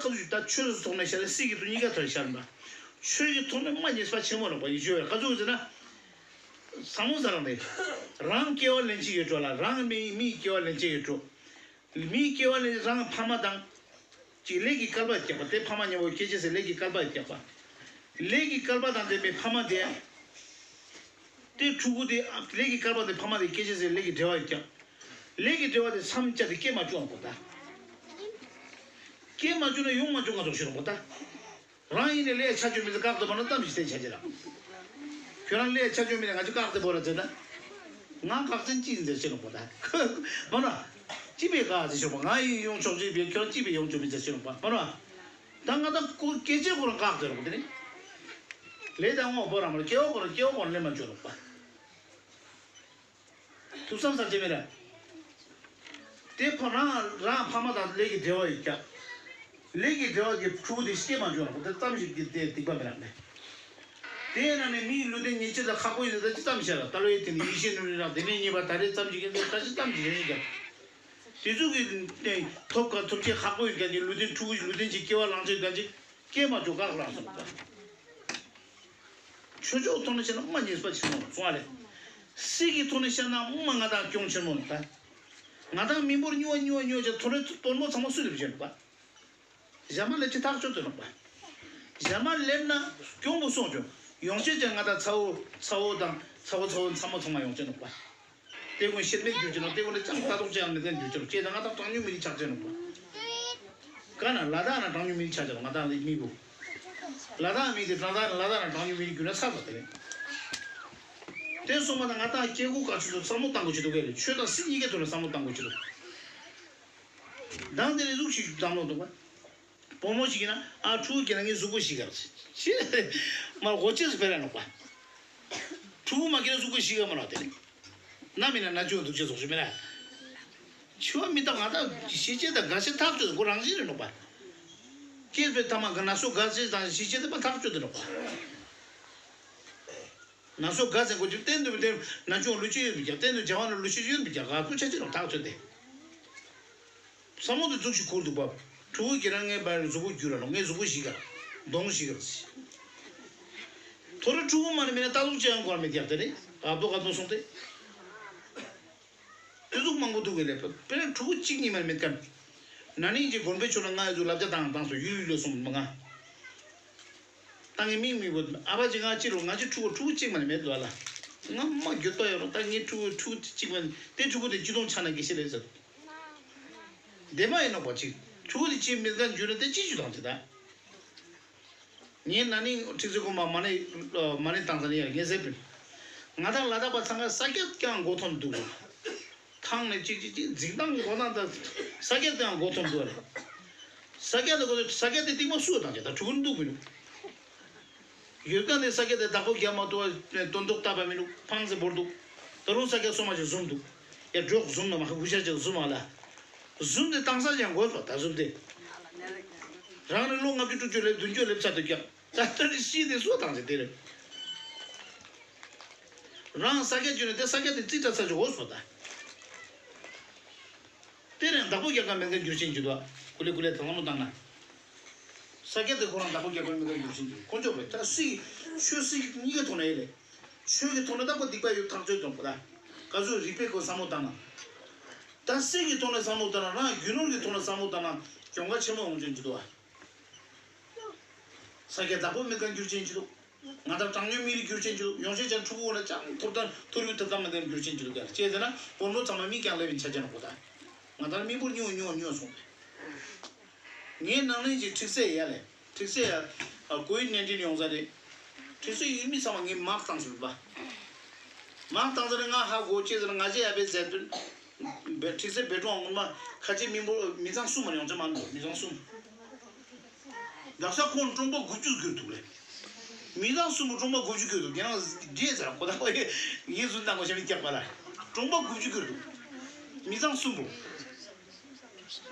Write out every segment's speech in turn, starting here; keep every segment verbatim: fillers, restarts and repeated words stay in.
སྐབས་སུ་ད་ཆོས་སུ་ཐོག་ནས་བཤད་ན་སྲིད་ཀྱི་ཐོག་གཉིས་ཀ་ཐོག་ནས་བཤད་པ། ཆོས་ཀྱི་ཐོག་ནས་མ་ཉེས་པ་ཆེན་མོ་རག་པ་ཡིན་ཞུ་བས་ག་ཚོད་ཟེར་ན། ཟབ་མོ་ཟེར་ལ་ནི། རང་སྐྱེ་བ་ལེན་གྱི་ཡོད་འགྲོ་ལ་རང་མི་མིའི་སྐྱེ་བ་ལེན་གྱི་ཡོད་འགྲོ། མིའི་སྐྱེ་བ་ལེན་རང་ཕ་མ་དང་། ཅིག་ལས་ཀྱི་བསྐལ་པ་རྒྱག་པ་དེ་ཕ་མ་མཉམ་པོ་སྐྱེ་ཅེས་ཟེར་ལས་ཀྱི་བསྐལ་པ་རྒྱག་པ། ལས་ཀྱི་བསྐལ་པ་དང་ལྡན་པའི་ཕ་མ་དེ། དེ་ཕྲུ་གུ་དེ་ལས་ཀྱི་བསྐལ་པ་དེ་ཕ་མ་དེ་སྐྱེ་ཅེས་ཟེར་ལས་ཀྱི་འབྲེལ་བ་རྒྱག་ལས་ཀྱི་འབྲེལ་བ་དེ་མཚམས་བཅད་དེ་སྐྱེ་མ་བཅུག་པ་ད། སྐྱེ་མ་བཅུག་ན་ཡོང་མ་བཅུག་ང་ཚོ་ཤེས་རོགས་པ་ད། རང་ཡིན་ནས་ལས་ཆ་ཆོད་མི་ཚེ་བཀག་ཏུ་བར་ན་གཏམ་ཞིག་བསྟན་བྱ་རྒྱུ་ར། ཁྱོད་རང་ལས་ཆ་ཆོད་མི་ནས་ང་ཚོ་བཀག་ཏུ་བོར་ར་ཟེར་ན། ང་བཀག་ཅན་ཅི་ཡིན་ཟེར་ཤེས་རོགས་པ་ད། མ་ན། ཅི་བས་བཀག་ཟེར་ཤོག་པ་ང་ཡིན་ཡོང་ཆོག་ཅི་བས་ཁྱོད་ཅི་བས་ཡོང་ཆོག་མི་ཟེར་ཤེས་རོགས་པ་མ་ན། ད་ང་ད་ཀོ་སྐད་ཆའི་སྐོར་བཀག་ཏུ་རོགས་དེ་ནི། ལས་དང་དངོས་པོ་རང་མ་ལ་སྐྱེ་བ་སྐོར་སྐྱེ་བ་སྐོར་ལས་མ་བཅོས་རོགས་པ། ཐུགས་བསམ་ཚར་གཅིག་མེད་ལ། དེ་ཕོ་རང་རང་ཕ་མ་དང་ལས་ཀྱི་འབྲེལ་བ་ཡོད་ཀྱང་། ལས་ཀྱི་འབྲེལ་བ་གྱི་ཕྲུ་གུ་དེ་སྐྱེ་མ་བཅུག་ན་ཁོ་དེ་ཙམ་ཞིག་གི་དེ་སྡིག་པ་མེད་རག་མེད། དེའི་ནང་ནས་མིའི་ལུས་རྟེན་ཉེས་ཆད་དང་ཁག་པོ་ཡོད་ད་ཅི་ཙམ་བཤད་ལ་ད་ལོའི་དེ་ནི་ཡིད་ཤེས་ནུས་རེ་རག་དེ་ནས་ཉེས་པ་ད་རེས་ཙམ་ཞིག་གི་དེ་ད་ཅི་ཙམ་ཞིག་རེ་རེ་ཀྱང་། དེ་ཚོ་གི་ཐོབ་ཁ་ཐོབ་ཆེད་ཁག་པོ་ཡོད་ཀྱང་གི་ལུས་རྟེན་ཕྲུ་གུ་ལུས་རྟེན་ཅིག་སྐྱེ་བ་ལང་ཆེད་ཀྱང་ཅིག་སྐྱེས་མ་བཅུག་བཀག་རང་སོང་པ། ཆོས་ཕྱོགས་ཐོག་ནས་བཤད་ན་མ་ཉེས་པ་ཆེན་མོ་སོང་བ་རེད། སྲིད་ཀྱི་ཐོག་ནས་བཤད་ན་མ་ང་དང་སྐྱོན་ཆེན་མོ་ད། ང་དང་མི་འབོར་ཉུང་བ་ཉུང་བ་ཉུང་བ་ཆེ་ཐོ་རེ་དོན་མོ་ཚང་མ་སུ་ལེབ་བྱེད་པ། ཞྭ་མ་ལེབ་ཆེ་ཐག་ཆོད་དུ་ནོག་པ། ཞྭ་མ་ལེབ་ན་སྐྱོན་པོ་སོང་ཆོག་ཡོང་ཆེད་ཀྱང་ང་དང་ཚ་བོ་ཚ་བོ་དང་ཚ་བོ་ཚ་བོ་ཚ་མོ་ཚང་མ་ཡོང་ཆེད་ནོག་པ། ཏེ་ཀུན་ཤེད་མེད་གྱུར་གྱི་ནོ། ཏེ་ཀུན་ལ་ཅང་ལྟ་རྟོག་ཅི་ཡང་མེད་མཁན་གྱུར་གྱི་ནོ། ཅེས་དང་ང་དང་གྲངས་ཉུང་མི་རིགས་ཆགས་ཀྱི་ནོ། ཀ་ན་ལ་དྭགས་ན་གྲངས་ཉུང་མི་རིགས་ཆགས་ཀྱི་ནོ། ང་དང་ལ་མི་བུ། ལ་དྭགས་མི་དེ་གྲངས་དག་ལ་དྭགས་ན་གྲངས་ཉུང་མི་རིགས་གྱུར་ན་ཚར་བ་དེ་རེད། དེ་སོང་མ་ད་ང་དང་སྐྱེ་དགུ་ག་ཆུ་ཚོད་བསམ་བློ་བཏང་དགོས་ཀྱི་འདུག་གས་རེད། ཆོས་དང་སྲིད་གཉིས་ཀའི་ཐོག་ལ་བསམ་བློ་བཏང་དགོས་ཀྱི་འདུག་དང་དེ་ནས་གཟུགས་ཤིག་བསམ་བློ་འདུག་པ། བུ་མོ་ཞིག་ཡིན་ན་ཨ་ཕྲུ་གུ་སྐྱེས་ན་ངའི་གཟུགས་པོ་ཞིག་ག་ཅི་མ་གོ་ཅེས་སུ་ཕེ་ར་ནོག་པ། ཕྲུ་གུ་མ་སྐྱེས་ན་གཟུགས་པོ་ཞིག་ག་མ་ནོག་དེ་ནི། ན་མི་ན་ན་ཅོ་འདུག་ཅེས་སོགས་ཞུ་མེད་ན། འཆི་བ་མི་རྟག་ང་དང་ཤི་ཅེས་དང་དགའ་ཤེས་ཐག་ཆོད་ཁོ་རང་བཞིན་རེད་ནོག་པ། སྐྱེས་པའི་ཐ་མ་གི་ན་སོ་དགའ་ཤེས་དང་ཤི་ཅེས་དེ་པ་ཐག་ཆོད་དེ་ནོག་པ། ན་སོ་དགའ་ཟེར་གོ་ཅིག་གཏན་དུ་བདེ་ན་ཆུང་ལུས་ཅི་ཡོད་མི་རྒྱག་གཏན་དུ་བྱ་བ་ན་ལུས་ཤི་ཡོད་མི་རྒྱག་ག་ཚོད་ཆ་ཅི་རུང་ཐག་ཆོད་དེ། བསམ་བློ་དེ་འཛུགས་ཤིག་ཁུར་འདུག་པ། ཕྲུ་གུ་ཁྱེད་རང་ངའི་བར་གཟུགས་པོ་བསྒྱུར་ར་ལོ། ངའི་གཟུགས་པོ་ཞིག་ག་གདོང་ཞིག་ག་ཟེར། ཐོ་རེ་ཕྲུ་གུ་མ་ནི་མིན་ན་ལྟ་ལུགས་ཅི་ཡང་གོ་ར་མི་རྒྱག་དེ་རེད། ཨ་བོ་ག་དོ་སོང་སྟེ། དེ་ཟུག་མང་པོ་འདུག་གི་ལས་དཔེར་ན་ཕྲུ་གུ་གཅིག་གཉིས་མ་མེད་ཀ། ན་ནིང་གི་དགོན་པའི་ཆོས་ལ་ང་ཡི་ཟུག་ལབ་རྒྱ་དང་དང་སོ་ཡུལ་ཡུལ་ལོ་སོང་མ་ང་། ད་ངའི་མིང་མི་བོ་ཨ་ཕ་ཅིག་ང་ཅི་རུ་ང་ཅི་ཕྲུ་གུ་ཕྲུ་གུ་གཅིག་མ་མེད་འདུག་ལ། ང་མ་འགྱོད་པ་ཡོད་རུང་ད་ངའི་ཕྲུ་གུ་ཕྲུ་གུ་གཅིག་མ་དེ་ཕྲུ་གུ་དེ་ཅི་གཏོང་ཆ་ན་དགེ་བཤེས་ལས་ཟེར། དེ་མ་ཡིན་ནོག་པ་ཅིག་ཕྲུ་གུ་དེ་ཅི་མེད་ཀ་འགྱུར་ན་དེ་ཅི་ཞུ་དང་ཅི་ད། ངས་ན་ནིང་ཁྲིག་ཚེ་ཀུན་མ་མ་ཎི་མ་ཎི་བཏང་ས་ནས་ཡར་ངས་ཟེར་པིན། ང་དང་ལ་དྭགས་པ་ཚང་ཀ་ས་སྐྱ་ཀྱང་མགོ་ཐོམ་འདུག་ཐང་ནས་གཅིག་གཅིག་གཅིག་འཛིན་སྟངས་ཀྱི་འགོ་ནང་དང་ས་སྐྱ་ཀྱང་མགོ་ཐོམ་འདུག་རེད། ས་སྐྱ་དེ་གོ་ས་སྐྱ་དེ་གཏིང་མ་སུ་དང་ཅེ་ད་ཕྲུ་གུ་འདུག་མི་འདུག་ཡོད་ཀ་ནས་ས་སྐྱ་དེ་བདག་པོ་རྒྱབ་མ་ཐུབ་པ་དོན་ཐོག་བཏབ་པ་མི་འདུག་ཕངས་སེ་བོར་འདུག་ད་རུང་ས་སྐྱ་སོ་མ་ཞིག་ཟུམ་འདུག་ཡ་འགྲོག་ཟུམ་ན་མ་ཧུ་ཤ་ཅིག་ཟུམ་ཨ་ལ། ཟུམ་དེ་བཏང་ས་ཀྱང་དགོས་སོ་ད་ཟུམ་དེ། རང་ནི་ལོ་ལྔ་བཅུ་དྲུག་ཅུ་སླེབས་བདུན་ཅུ་སླེབས་ཚར་དུས་ཀྱང་ད་ལྟ་ནི་ཤི་དེ་སུ་བཏང་ཟེར་དེ་རེད། རང་ས་སྐྱ་བརྒྱུད་ནས་དེ་ས་སྐྱ་དེ་རྩིས་ཁྲ་ཚ་ཅིག་འོ་སོ་ད། དེ་རིང་བདག་པོ་རྒྱག་ག་མེད་མཁན་འགྱུར་ཅན་གྱི་འདུག་ཀུ་ལེ་ཀུ་ལེ་དང་བླངས་མོ་བཏང་ན། ས་སྐྱ་དེ་ཁོ་རང་བདག་པོ་རྒྱག་ག་མེད་མཁན་འགྱུར་ཅན་གྱི་འདུག་དཀོན་མཆོག་རེད་ད་སྲིད་ཆོས་སྲིད་གཉིས་ཀའི་ཐོག་ནས་ཡིན་ལེ། ཆོས་ཀྱི་ཐོག་ནས་བདག་པོ་སྡིག་པ་ཡོད་ཐག་ཆོད་ཀྱང་གོ་ད། ག་ཚོད་རིག་པའི་སྐོར་བསམ་བློ་བཏང་ན། ད་སྲིད་ཀྱི་ཐོག་ནས་བསམ་བློ་བཏང་ན་རང་རྒྱུ་ནོར་གྱི་ཐོག་ནས་བསམ་བློ་བཏང་ན་གྱོང་ཁ་ཆེན་མོ་འོང་ཅན་གྱི་འདུག་ཨ། ས་སྐྱ་བདག་པོ་མེད་མཁན་འགྱུར་ཅན་གྱི་འདུག་ང་དང་གྲངས་ཉུང་མི་རིགས་འགྱུར་ཅན་གྱི་འདུག་ཡོང་ཤེས་ཅན་ཕྲུ་གུ་འོ་ན་ཅང་ཐོབ་ཐང་མཐོ་རིག་ཐོབ་ཐང་མེད་མཁན་འགྱུར་ཅན་གྱི་འདུག་ཡ་ཅེས་ཟེར་ན་བོར་ནོ་ཚང་མ་མི་རྐྱང་ལེབ་ཡིན་ཆ་ཅན་གོ་ད། ང་དང་མི་འབོར་ཉུང་ཉུང་ཉུང་སོང་སྟེ། ངའི་ནང་ལན་གྱི་ཁྲིག་སེ་ཡ་ལེ། ཁྲིག་སེ་ཡ། ཀོ་ཝིད་ནའིན་ཊིན་ཡོང་ས་རེད། ཁྲིག་སེ་ཡུལ་མི་ཚང་མ་ངའི་མག་བཏང་ཟེར་བ། མག་བཏང་ས་རེད་ང་ཧ་གོ་ཅེས་ཟེར་ང་ཅེ་ཡ་བེ་ཟེར་དུས། ཁྲིག་སེ་བེ་ཀྲོང་ངོ་མ་ཁ་ཆེ་མི་འབོར་མི་ཚང་གསུམ་མ་ཡོང་ཅེ་མ་འདུག་མི་ཚང་གསུམ། དག་ས་ཁོང་གྲོང་པ་དགུ་བཅུ་གྱུར་འདུག་ལེ། མི་ཚང་གསུམ་པོ་གྲོང་པ་དགུ་བཅུ་གྱུར་འདུག་ཁྱེད་རང་བདེ་ཟེར་ཁོ་ད་ཁོ་ཡེ་ངེད་ཚོ་ནང་གོ་ཞབས་ཀྱག་པ་ལ། གྲོང་པ་དགུ་བཅུ་གྱུར་འདུག་མི་ཚང་གསུམ་པོ།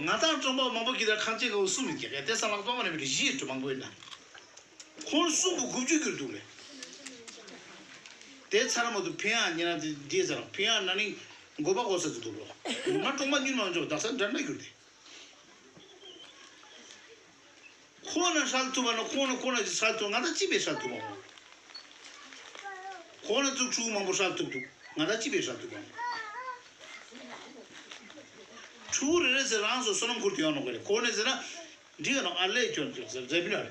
ང་དང་གྲོང་པ་མང་པོ་གྱི་ད་ཁང་ཆེན་ག་བོ་གསུམ་མི་ཀྱག་ཡ་དེ་ས་ལག་པ་མ་རེད་མི་རེད་བཞི་ཡོད་དུ་མང་པོ་ཡོད་ན། ཁོང་གསུམ་པོ་དགུ་བཅུ་གྱུར་འདུག་ལེ། དེ་ཚར་མ་ཐུབ་ཕན་ཡང་ཉེ་རང་དེ་བདེ་ཟེར་ཕན་ཡང་ན་ནིང་མགོ་པ་གོ་ས་དུ་འདུག་ལོ། ང་གྲོང་པ་ཉུང་མ་འཇོག་དག་ས་འདྲ་འདྲ་གྱུར་ཏེ། ཁོང་ན་ཧྲལ་ཐུབ་པ་ན་ཁོང་ན་ཁོང་ན་ཅི་ཧྲལ་ཐུབ། ང་དང་གཅིག་པས་ཧྲལ་ཐུབ་པ་མོ། ཁོང་ན་ཚུགས་ཕྲུ་གུ་མང་པོ་ཧྲལ་ཐུབ་ཐུབ། ང་དང་གཅིག་པས་ཧྲལ་ཐུབ་པ་མོ། ཕྲུ་གུ་རེ་རེ་ཟེར་རང་སོ་སོ་ནམ་ཁུར་དེ་ཡོང་ནོ་ག་རེ། ཁོང་ནས་ཟེར་ན་འདི་ག་ནོ་ཨ་ལས་ཁྱོད་ཟེར་ཟེར་མི་ལ་རེ།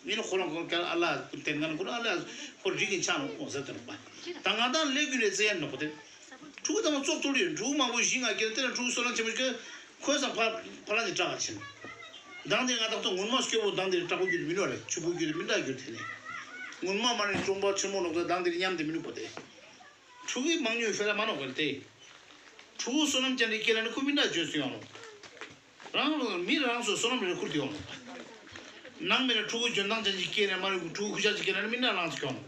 མི་ནི་ཁོ་རང་ཁོ་ཀ་ཨ་ལ་ཏན་ག་ནོ་ཁོ་རང་ཨ་ལ་ཁོ་རིག་གིན་ཆ་ནོ་ཟེར་དེ་ནོ་པ། ད་ང་དང་ལས་རྒྱུ་ནས་ཟེར་ཡ་ནོ་ཁོ་དེ། ཕྲུ་གུ་དང་བཙོག་ཐུག་ལུས་ཕྲུ་གུ་མང་པོ་བཞི་ལྔ་སྐྱེས་དེ་ལ་ཕྲུ་གུ་སོ་ན་ཆེན་པོ་ཞིག་ཁོས་སང་ཕ་ཕ་ལ་ནི་སྐྲག་ག་ཕྱིན། མདང་དེ་ང་དང་ཐོག་སྔོན་མ་སྐྱོ་བོ་མདང་དེ་སྐྲག་པོ་རྒྱུ་དེ་མི་ནོ་རེད། ཆུ་བོ་རྒྱུ་དེ་མི་འདྲ་རྒྱུ་དེ་ནི། སྔོན་མ་མ་ནི་གྲོང་པ་ཆེན་མོ་ནོ་དང་མདང་དེ་མཉམ་དེ་མི་ནུ་པོ་དེ། ཕྲུ་གུའི་མང་ཉུང་ཧྥེ་ར་མ་ནོ་གོ་དེ། ཕྲུ་གུ་བསོད་ནམས་ཅན་དེ་སྐྱེས་ན་ནི་ཁོ་མི་འདྲ་བརྗོད་སུ་ཡོང་ནོ། རང་རང་མི་རང་སོ་བསོད་ནམས་རེ་ཁུར་དེ་ཡོང་ནོ། ནང་མི་ལ་ཕྲུ་གུ་འཇོན་ཐང་ཅན་ཅིག་སྐྱེས་ནས་མ་རེད་ཕྲུ་གུ་ཤ་ཅིག་སྐྱེས་ན་ནི་མི་འདྲ་ལངས་སུ་ཁྱོང་ནོ།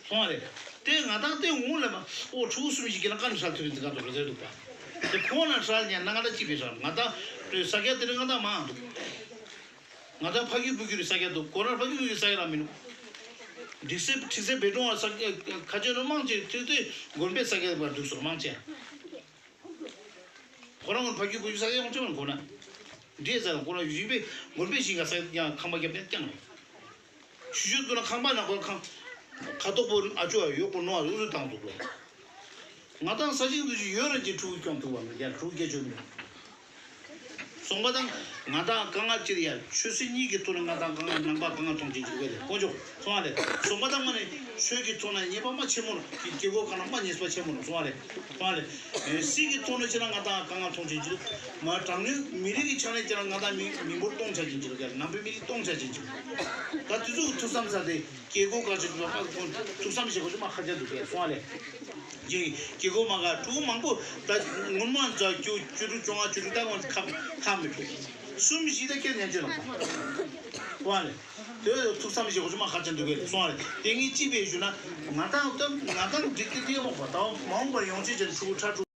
སོང་བ་རེད། དེ་ང་དང་དེ་འོང་ལས་མ་ཨོ་ཕྲུ་གུ་གསུམ་ཞིག་སྐྱེས་ན་ཀ་ནས་ཧྲལ་ཐུབ་ཡིན་ཟེར་ག་འདུག་རེད་ཟེར་འདུག་པ། དེ་ཁོང་ལ་ཧྲལ་ཉན་ན་ང་ལ་ཅི་བྱེད་ཧྲལ། ང་དང་ས་སྐྱ་དེ་ནི་ང་དང་མང་འདུག་ང་དང་ཕ་རྒྱུད་བུ་རྒྱུད་རེད་ས་སྐྱ་འདུག་ཁོ་རང་ཕ་རྒྱུད་བུ་རྒྱུད་ས་སྐྱ་རང་མི་འདུག་འགྲིག་སེ་ཁྲིག་སེ་བེ་ཀྲོང་བ་ས་སྐྱ་ཁ་ཆེ་ནོ་མང་ཆེ་ཁྲིག་སེ་དགོན་པའི་ས་སྐྱ་བར་འདུག་སོར་མང་ཆེ། ཁོ་རང་ངོར་ཕ་རྒྱུད་བུ་རྒྱུད་ས་ཡོང་ཆེ་བ་ཁོ་ན། འདྲེས་ཟེར་ཁོ་རང་ཡུལ་པའི་དགོན་པའི་ཞིང་ཁ་ས་ཡང་ཁང་པ་བརྒྱབ་ནས་བསྐྱངས་རེད། ཆུ་ཆུ་ཏུ་ན་ཁང་པ་ན་ཁོ་ཁང་ཁ་དོག་པོ་ཨ་ཅོ་ཡོག་པོ་ནོ་ཨ་ཡོག་སུ་བཏང་འདུག་ལོ། ང་དང་ས་ཞིང་དུ་ཅི་ཡོད་རེད་ཀྱི་ཕྲུ་གུ་སྐྱོང་ཐུབ་པ་མི་རྒྱ་ཕྲུ་གུ་སྐྱེ་ཆོག་མི། སོང་པ་དང་ང་དང་དཀའ་ངལ་ཅི་རེད་ཡ། ཆོས་སྲིད་གཉིས་ཀྱི་ཐོག་ནས་ང་དང་དཀའ་ངལ་ནང་པ་དཀའ་ངལ་མཐོང་ཆེན་ཅིག་རེད་དཀོན་མཆོག་སོང་བ་རེད། སོང་པ་དང་ང་ནི་ཆོས་ཀྱི་ཐོག་ནས་ཉེས་པ་མ་ཆེན་མོ་རུ་དཀྱིལ་འཁོར་ཁ་ན་མ་ཉེས་པ་ཆེན་མོ་རུ་སོང་བ་རེད། སོང་བ་རེད། སྲིད་ཀྱི་ཐོག་ནས་ཅི་ན་ང་དང་དཀའ་ངལ་མཐོང་ཆེན་ཅིག་རེད། མ་དྲང་གནས་མི་རིགས་ཀྱི་ཆ་ནས་ཅི་ན་ང་དང་མི་མི་འབོར་སྟོང་ཆ་ཅན་ཅིག་རེད། ནང་པའི་མི་རིགས་སྟོང་ཆ་ཅན་ཅིག་ད་དུས་ཚོད་ཐུགས་བསམ་ས་དེ། སྐྱེ་སྒོ་ག་ཚོད་འགྲོ་ཁ་ཁོང་ཐུགས་བསམ་བཞེས་དགོས་ཚོད་མ་ཁ་ཆ་འདུག་གས་སོང་བ་ལས། ཀྱེ་སྐྱེ་སྒོ་མ་ག་ཕྲུ་གུ་མང་པོ་ད་སྔོན་མ་ཛ་ཅུ་ཅུ་དྲུག་བཅོ་ལྔ་ཅུ་དྲུག་ད་ཁོང་ཁ་ཁ་མི་ཐུབ། གསུམ་བཞི་ད་ཁྱེད་ཉན་ཆོས་ལ་སོང་བ་ལས། དེ་ཐུགས་བསམ་བཞེས་དགོས་ཚོད་མ་ཁ་ཆ་འདུག་གས་སོང་བ་ལས། དེ་ངས་ཅི་བས་ཞུ་ན་ང་དང་ད་ང་དང་འགྲིག་གི་དེ་མོ་པ་ད་མ་འོངས་པར་ཡོང་ཆེད་ཅན་ཕྲུ་གུ་ཁྲ་ཕྲུ།